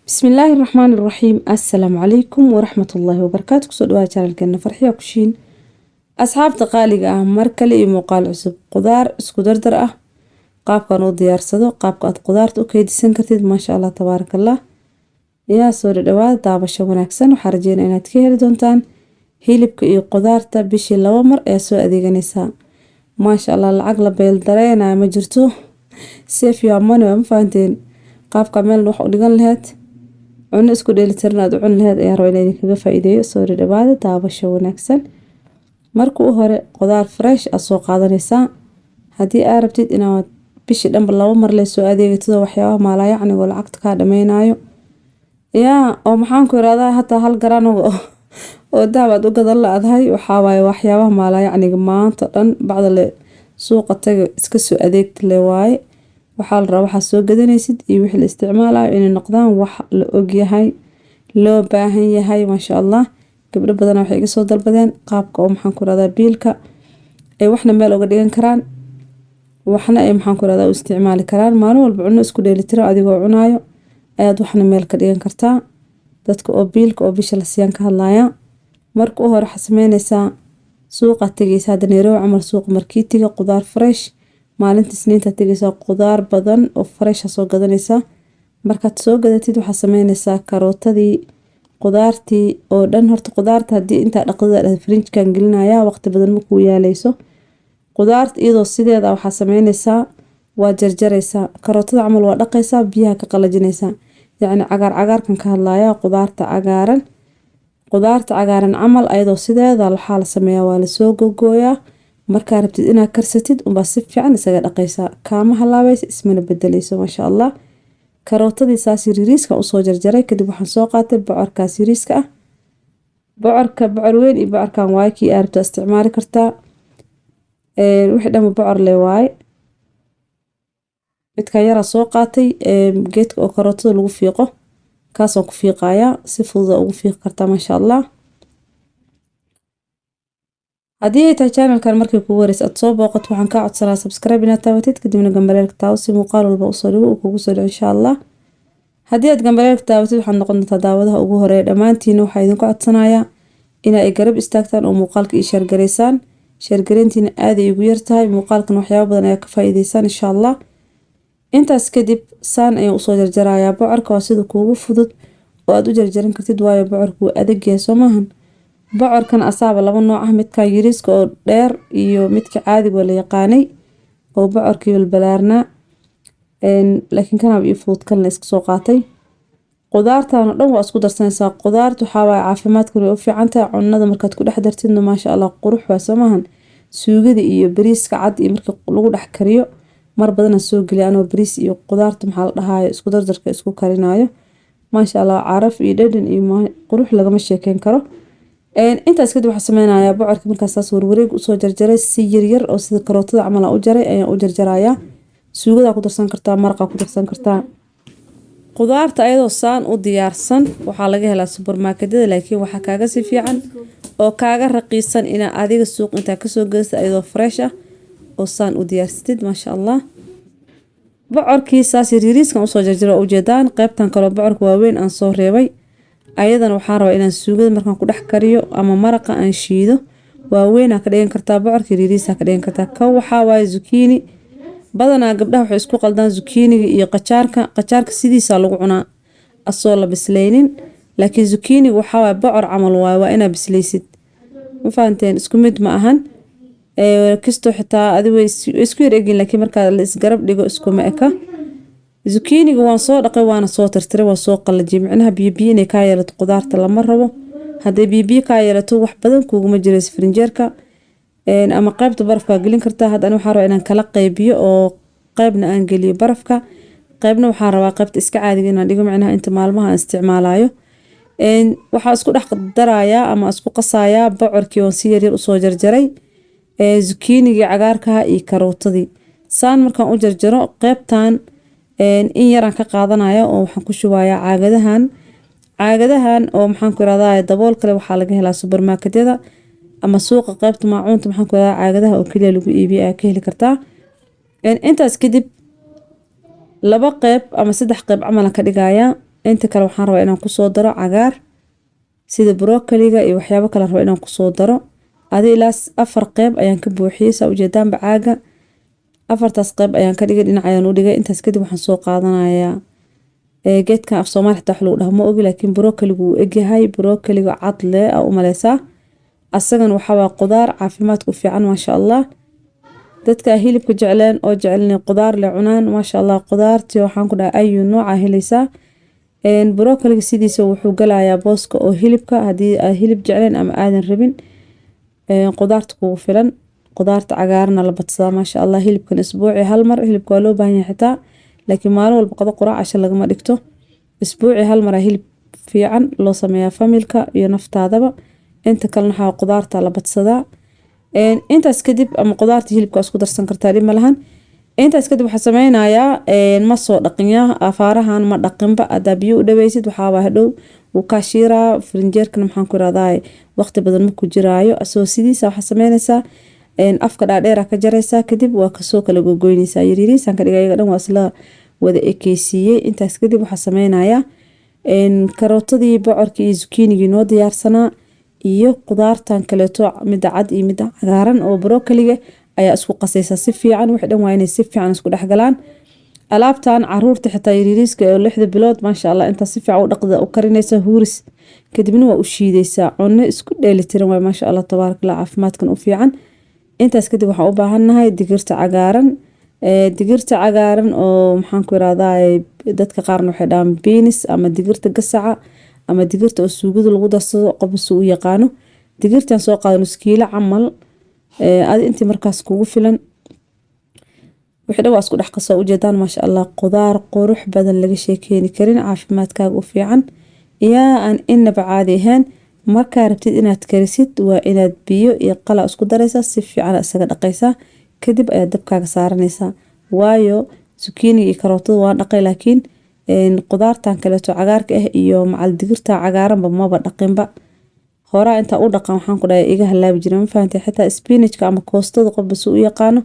Bismillaahi Raxmaani Raxiim. Assalaamu calaykum waraxmatullaahi wabarakaatu. Kusoo dhawaada channelkeena Farxiya Kushiin. Asxaabta qaaliga ah, mar kale iyo muuqaal cusub. Qudaar isku dardar ah, qaabkan u diyaarsado, qaabka aad qudaarta u keydisan kartid. Maasha Allah, tabaarakallah. Yaa soo dhawaada, daabasho wanaagsan. Waxaan rajeynaa inaad ka heli doontaan. Hilibka iyo qudaarta bishii 2 mar ayaa soo adeeganaysaa. Maasha Allah, lacag la beel dareenaya ma jirto. Save your money, ma fahanteen? Qaabka meel wax u dhigan lahayd, cunno isku dheelitiran aad u cuni lahayd, ayaan rabaa inaan idinkaga faa'iideeyo. Soo dhawaada, daabasho wanaagsan. Marka u hore, qudaar fresh aad soo qaadanaysaa. Haddii aad rabtid inaad bishii dhanba 2 mar le soo adeegatid oo waxyaabaha maalaayacnigo lacagta kaa dhameynayo, yaa oo maxaan ku irahdaa, hataa hal garan oo dahab aad u gadan la-dahay, waxaa waaye waxyaabaha maalaayacniga maanta dhan bacda le suuqa taga iska soo adeegta le waaye. Waxaa la rabaa waxaa soo gadanaysid iyo wixii la isticmaalayo inay noqdaan wax la ogyahay, loo baahan yahay. Maasha Allah, gabdho badan waxay iga soo dalbadeen qaabka oo maxaan ku rahdaa biilka ay waxna meel uga dhigan karaan, waxna ay maxaan ku rahdaa u isticmaali karaan. Maalin walba cunno isku dheelitiran adigoo cunaayo ayaad waxna meel ka dhigan kartaa. Dadka oo biilka oo bisha la siiyaan ka hadlaya. Marka u hore waxaa sameynaysaa, suuqa tegaysa. Hadda Nairobi camal, suuqa markiitiga qudaar fresh maalinta Isniinta tegaysaa, qudaar badan oo fresh soo gadanaysaa. Markaad soo gadatid, waxaa sameynaysaa karootadii, qudaartii oo dhan. Horta qudaarta haddii intaa dhaqdada fridgekan gelinaya, waqti badan ma kuu yaaleyso. Qudaarta iyadoo sideeda waxaa sameynaysaa, waa jarjaraysaa. Karootada camal waa dhaqaysaa, biyaha ka qalajinaysaa. Yacni cagaar cagaarkan ka hadlaya, qudaarta cagaaran. Qudaarta cagaaran camal ayadoo sideeda waxaa la sameeyaa, waa lasoo gogooyaa. Markaa rabtid inaad karsatid unbaa si fiican isaga dhaqaysaa, kaama halaabaysa, ismana bedeleyso. Maasha Allah, karootadii saas yariiska usoo jarjaray. Kadib waxaan soo qaatay bocorkaas yariiska ah. Bocorka bocor weyn iyo bocorkan waaye, kii aad rabto isticmaali kartaa. Wixii dhanba bocor le waaye. Midkan yaraa soo qaatay, geedka oo karootada lagu fiiqo, kaasoo ku fiiqayaa. Si fudud ugu fiiqi kartaa, maasha Allah. Haddii ay tahay channelkan markii kugu horeysa aad soo booqato, waxaan kaa codsanaa subscribe inaad taabatid, kadibna gambaleelka taawo, si muuqaal walba usoo dhigo uu kugu soo dhico, insha Allah. Haddii aad gambaleelka taabatid, waxaad noqon doontaa daawadaha ugu horeeya. Dhammaantiina waxaa idinku codsanayaa in ay garab istaagtaan oo muuqaalka ii share gareysaan. Share gareyntiina aad ay ugu yartahay. Muuqaalkan waxyaabo badan ayaa ka faa'iideysaan, insha Allah. Intaas kadib saan ayaan usoo jarjarayaa bocorka. Waa sida kuugu fudud oo aad u jarjaran kartid, waayo bocorka wuu adag yahay, soo maahan? Bocorkan asaaba laba nooc ah: midkan yariiska oo dheer iyo midka caadiga la yaqaanay oo bocorkii balbalaarnaa. Laakiin kanaaba ii fudud, kan la iska soo qaatay. Qudaartan oo dhan waa isku darsanaysaa. Qudaarta waxaa waaye caafimaadka way u fiican tahay. Cunada markaad ku dhex dartidna, maasha Allah, qurux waa, soo maahan? Suugada iyo bariiska cad iyo marka lagu dhex kariyo, mar badanaa soo geliya anoo bariis iyo qudaarta, maxaa la dhahaayo, isku dardarka isku karinayo. Maasha Allah, caraf iyo dhadhan iyo qurux lagama sheekeyn karo. Intaas kadib waxaa sameynayaa, bocorka markaas saas warwareeg usoo jarjaray, si yaryar oo sida karootada camal aan u jaray ayaan u jarjarayaa. Suugadaa ku darsan kartaa, maraqa ku darsan kartaa. Qudaarta ayadoo saan u diyaarsan waxaa laga helaa supermarketyada, laakiin waxaa kaaga si fiican oo kaaga raqiisan inaa adiga suuq intaa kasoo gadata ayadoo fresh ah oo saan u diyaarsatid. Maasha Allah, bocorkii saas yaryariiskan usoo jarjara waa ujeedaan. Qeybtan kaloo bocorka waaweyn aan soo reebay, ayadana waxaan rabaa inaan suugada markaan ku dhex kariyo ama maraqa aan shiido. Waaweynaa ka dhigan kartaa, bocorka yaryariisaa ka dhigan kartaa. Kan waxaa waaye zucchini. Badanaa gabdhaha waxay isku qaldaan zucchiniga iyo qajaarka. Qajaarka sidiisaa lagu cunaa asoo la bisleynin, laakiin zucchiniga waxaa waaye bocor camal waaye, waa inaa bisleysid, ma fahanteen? Isku mid ma ahan. Kisto xitaa adi way isku yar egyihin, laakiin markaa la isgarab dhigo iskuma eka. Zucchiniga waan soo dhaqay, waana soo tirtiray, waan soo qalajiyay. Micnaha biyo biyo inay kaa yeelato qudaarta lama rabo. Hadday biyo biyo kaa yeelato, wax badan kuuguma jirayso frinjeerka ama qaybta barafka gelin kartaa. Hadda ani waxaan rabaa inaan kala qaybiyo oo qaybna aan geliyo barafka, qaybna waxaan rabaa qaybta iska caadiga inaan dhigo, micnaha inta maalmaha aan isticmaalayo. Waxaa isku dhex darayaa ama isku qasayaa bocorkii oon si yaryar usoo jarjaray, zucchinigii cagaarkaha iyo karootadii. Saan markaan u jarjaro, qeybtan in yaraan ka qaadanaya oo waxaan ku shubayaa caagadahan. Caagadahan oo maxaan ku irahdaa dabool kale waxaa laga helaa supermarketyada ama suuqa qeybta maacuunta, maxaan ku irahdaa, caagadaha oo keliya lagu iibiyo ayaa ka heli kartaa. Intaas kadib laba qeyb ama saddex qeyb camal aan ka dhigayaa. Inta kale waxaan rabaa inaan kusoo daro cagaar sida brokoliga iyo waxyaabo kale rabo inaan kusoo daro. Adi ilaa 4 qeyb ayaan ka buuxiyey, saa ujeedaanba caaga. 4taas qeyb ayaan ka dhigay, dhinac ayaan u dhigay. Intaas kadib waxaan soo qaadanayaa geedkan af Soomaali xitaa wax lagu dhaho ma ogi, laakiin brokoligu wuu egyahay, brokoliga cad leh aa u maleysaa. Asagan waxaa waa qudaar caafimaadka u fiican, maasha Allah. Dadka hilibka jecleen oo jecel inay qudaar le cunaan, maasha Allah, qudaartii waxaan ku dhahay ayu nooca helaysaa. Brokoliga sidiisa wuxuu galayaa booska oo hilibka, haddii aad hilib jecleen ama aadan rabin, qudaarta kugu filan. Qudaarta cagaarna la badsadaa, maasha Allah. Hilibkan isbuuci hal mar, hilibka waa loo baahan yahay xitaa, laakiin maalin walba qado, quraac, casho lagama dhigto. Isbuuci hal mar hilib fiican loo sameeyaa familka iyo naftaadaba. Inta kalena waxaa qudaarta la badsadaa. Intaas kadib ama qudaarta hilibka isku darsan kartaa, dhib ma lahan. Intaas kadib waxaa sameynayaa, ma soo dhaqinyaa afaarahan, ma dhaqinba. Hadaa biyo u dhaweysid, waxaaba hadhow wuu kaa shiiraa firinjeerkana, maxaan ku irahdaa, waqti badan ma ku jiraayo. Asoo sidiisa waxaa sameynaysaa, afka dhaadheera ka jaraysaa, kadib waa kasoo kala gogoynaysaa, yaryariisaan ka dhigay, ayaga dhan waa isla wada ekeysiiyey. Intaas kadib waxaa sameynayaa karootadii, bocorkii iyo zucchiinigii noo diyaarsanaa iyo qudaartan kaleeto, midda cad iyo midda cagaaran oo brokoliga ayaa isku qasaysaa si fiican. Wixii dhan waa inay si fiican isku dhexgalaan. Alaabtan caruurta xitaa yaryariiska oo 6da bilood, maasha Allah, intaa si fiican u dhaqda u karinaysa huuris, kadibna waa u shiidaysaa. Cunno isku dheelitiran waay, maasha Allah, tabaaraka Allah, caafimaadkan u fiican. Intaas kadib waxaan u baahannahay digirta cagaaran. Digirta cagaaran oo maxaan ku irahdaa, dadka qaarna waxay dhahaan beans ama digirta gasaca ama digirta oo suugada lagu darsado, qofba si u yaqaano. Digirtan soo qaado nus kiilo camal, adi intii markaas kugu filan. Wixii dhan waa isku dhex qasoo, ujeedaan, maasha Allah, qudaar qurux badan laga sheekeeni karin, caafimaadkaaga u fiican, yaa aan inaba caadi ahayn. Markaa rabtid inaad karisid, waa inaad biyo iyo qala isku daraysaa, si fiican isaga dhaqaysaa, kadib ayaad dabkaaga saaranaysaa. Waayo zucchini iyo karootada waan dhaqay, laakiin qudaartan kaleeto cagaarka ah iyo macal digirta cagaaranba maba dhaqinba. Horaa intaa u dhaqan waxaan ku dhahay iga halaabi jira, ma fahantay? Xitaa spinachka ama koostada, qofba si u yaqaano,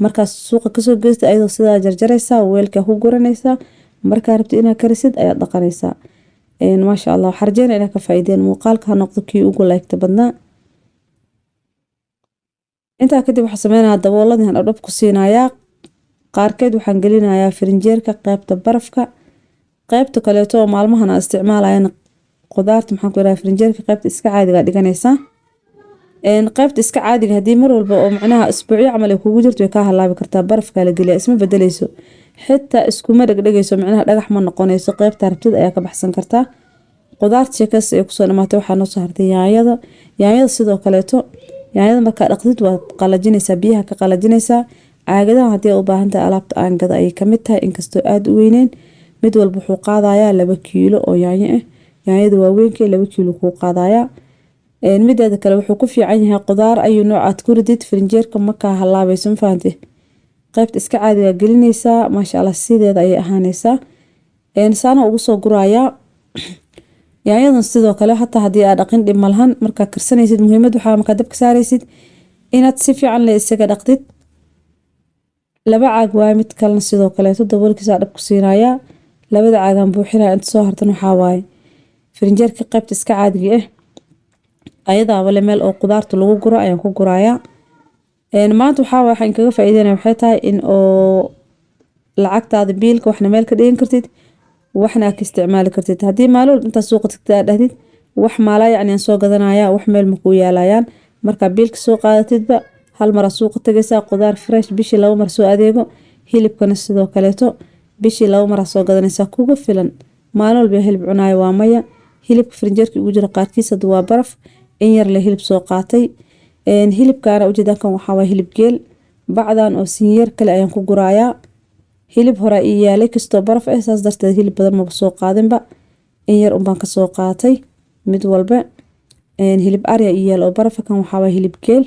markaas suuqa kasoo geysta ayadoo sidaa jarjaraysaa, weelkaa ku guranaysaa. Markaa rabtid inaad karisid ayaad dhaqanaysaa, maasha Allah. Waxaan rajeynaya inaad ka faa'iideen. Muuqaalka ha noqdo kii ugu laygta badnaa. Intaa kadib waxaan sameynayaa dabooladii aan dhabdhab ku siinayaa. Qaarkeed waxaan gelinayaa firinjeerka qeybta barafka, qeybta kaleeto oo maalmahan aan isticmaalayana qudaarta, maxaan ku idhaha, firinjeerka qeybta iska caadiga dhiganaysaa. Qeybta iska caadiga haddii mar walba oo macnaha isbuucyo camal ay kugu jirto, way kaa halaabi kartaa. Barafkaa la geliyaa, isma bedeleyso, xitaa iskuma dhegdhegeyso, macnaha dhagax ma noqonayso. Qeybta rabtid ayaa ka baxsan kartaa. Qudaarta sheekaas ay kusoo dhamaatay, waxaa noo soo hartay yaanyada. Yaanyada sidoo kaleeto, yaanyada markaa dhaqdid waad qalajinaysaa, biyaha ka qalajinaysaa. Caagadaha haddii aad u baahan tahay, alaabta aan gada ayay kamid tahay, inkastoo aada u weyneen. Mid walba wuxuu qaadayaa 2 kiilo oo yaanyo ah. Yaanyada waaweynka 2 kiilo kuu qaadayaa. Mideeda kale wuxuu ku fiican yahay qudaar ayuu nooc aad ku ridid firinjeerka markaa halaabayso, ma fahante? Qaybta iska caadiga gelinaysaa, maasha Allah, sideeda ayay ahaanaysaa. Saana ugu soo gurayaa yaanyadan. Sidoo kale hataa haddii aad dhaqin, dhib malahan. Markaa karsanaysid, muhiimad waxaa markaa dabka saaraysid inaad si fiican le isaga dhaqdid. 2 caag waaye. Mid kalena sidoo kaleeto daboolkiisa dhab ku siinayaa. Labada caagaan buuxinaya. Inta soo hartan waxaa waaye firinjeerka qaybta iska caadiga ah, ayadaaba le meel oo qudaarta lagu guro ayaan ku gurayaa. Maanta waxaa waxaan kaga faa'iideynaya waxay tahay in oo lacagtaada biilka waxna meel ka dhigan kartid, waxna aad ka isticmaali kartid. Haddii maalin walba intaad suuqa tagtid aad dhahdid wax maalaa yacni aan soo gadanaya, wax meel ma kuu yaalayaan. Markaa biilka soo qaadatidba, hal mar aad suuqa tagaysaa, qudaar fresh bishii 2 mar soo adeego. Hilibkana sidoo kaleeto bishii 2 mar aad soo gadanaysaa, kuga filan. Maalin walba hilib cunaayo waa maya. Hilibka firinjeerka ugu jira qaarkiis hadda waa baraf, in yar le hilib soo qaatay. Hilibkaana ujeedaankan waxaa waay hilib geel. Bacdan oo sinyeer kale ayaan ku gurayaa. Hilib horaa ii yaalay kastoo baraf ah, saas darteed hilib badan maba soo qaadinba, in yar unbaan kasoo qaatay. Mid walba hilib arya ii yaal oo barafa, kan waxaa waay hilib geel.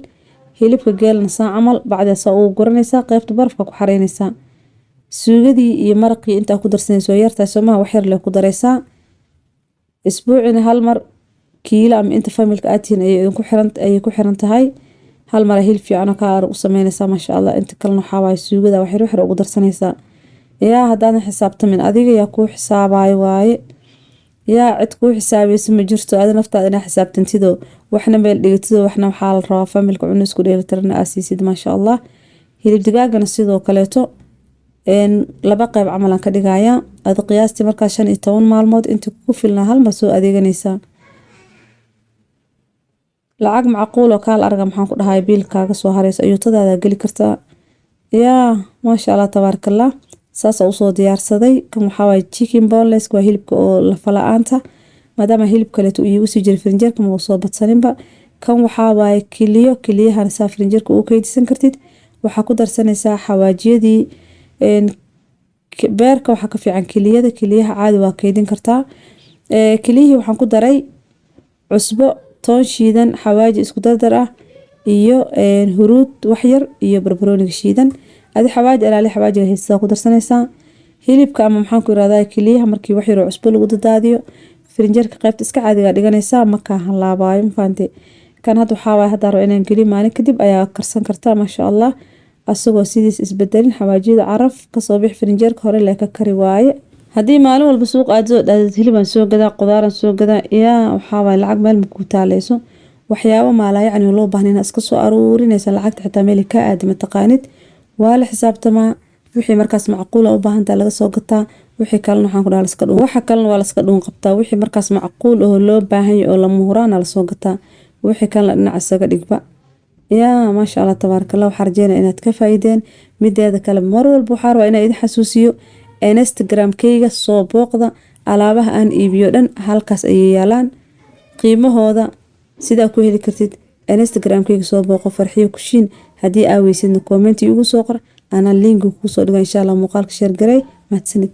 Hilibka geelna saa camal bacdaasaa ugu guranaysaa, qeybta barafka ku xareynaysaa. Suugadii iyo maraqii intaa ku darsanayso waa yartahay, soomaha? Wax yar lee ku daraysaa. Isbuucina hal mar kiilo ama inta familka aad tihiin ayay idinku xiran, ayay ku xiran tahay. Hal mar hilib fiican oo kaa u sameynaysaa, maasha Allah. Inta kalena waxaa waaye suugada wax yar wax yar ugu darsanaysaa. Yaa haddaadan xisaabtamin, adiga yaa kuu xisaabayo waaye. Yaa cid kuu xisaabaysa ma jirto. Adi naftaada inaa xisaabtantido, waxna meel dhigatido, waxna waxaa la rabaa familka cuno isku dheelitirana aa siisid, maasha Allah. Hilib digaagana sidoo kaleeto laba qeyb camal aan ka dhigayaa. Adi qiyaastii markaa 15 maalmood inta kugu filnaa hal mar soo adeeganaysaa. Lacag macquul oo kaal arga, maxaan ku dhahay, biil kaaga soo hareyso, ayuutadaada geli kartaa. Yaa, maasha Allah, tabaarakallah, saasa usoo diyaarsaday. Kan waxaa waaye chicken boneless, waa hilibka oo lafa la-aanta, maadaama hilib kaleeto uu iigu sii jiray firinjeerka, ma soo badsaninba. Kan waxaa waaye kiliyo. Kiliyahana saa firinjeerka ugu keydisan kartid. Waxaa ku darsanaysaa xawaajiyadii. Beerka waxaa ka fiican kiliyada. Kiliyaha caadi waa keydin kartaa. Kiliyihii waxaan ku daray cusbo, toon shiidan, xawaaji isku dardar ah iyo huruud waxyar iyo barbarooniga shiidan. Adi xawaaji alaali xawaajiga haysataa ku darsanaysaa. Hilibka ama, maxaan ku irahdaa, kiliyaha markii wax yar oo cusbo lagu dadaadiyo, firinjeerka qaybta iska caadiga dhiganaysaa, markaa halaabaayo, mafahante? Kan hadda waxaa waaye hadda rabo inaan geliyo, maalin kadib ayaa karsan kartaa, maasha Allah, asagoo sidiis isbedelin. Xawaajiyada caraf kasoo bixi, firinjeerka hore lee ka kari waaye. Haddii maalin walba suuq aad soo dhaadid, hilibaan soo gadaa, qudaaraan soo gadaa, yaa, waxaa waaye lacag meel makuu taaleyso. Waxyaabo maalaa yacni loo baahna inaad iska soo aruurinaysa, lacagta xitaa meel kaa aadi mataqaanid. Waa la xisaabtamaa. Wixii markaas macquula u baahantaa laga soo gataa, wixii kalena, waxaan ku dhaha, laska dhuun, waxa kalena waa laska dhuun qabtaa. Wixii markaas macquul oo loo baahan yahay oo lama huraana lasoo gataa, wixii kalena dhinac isaga dhigba. Yaa, maasha Allah, tabaarakallah. Waxaa rajeynaya inaad ka faa'iideen. Mideeda kale, mar walba waxaa rabaa inaan idin xasuusiyo Instagram-kayga soo booqda. Alaabaha aan iibiyo dhan halkaas ayay yaalaan, qiimahooda sidaa ku heli kartid. Instagram-kayga soo booqo, Farxiyo Kushiin. Haddii aa weysidna, comment igu soo qor, anaa linka kusoo dhiga, insha Allah. Muuqaalka share garay. Mahadsanid.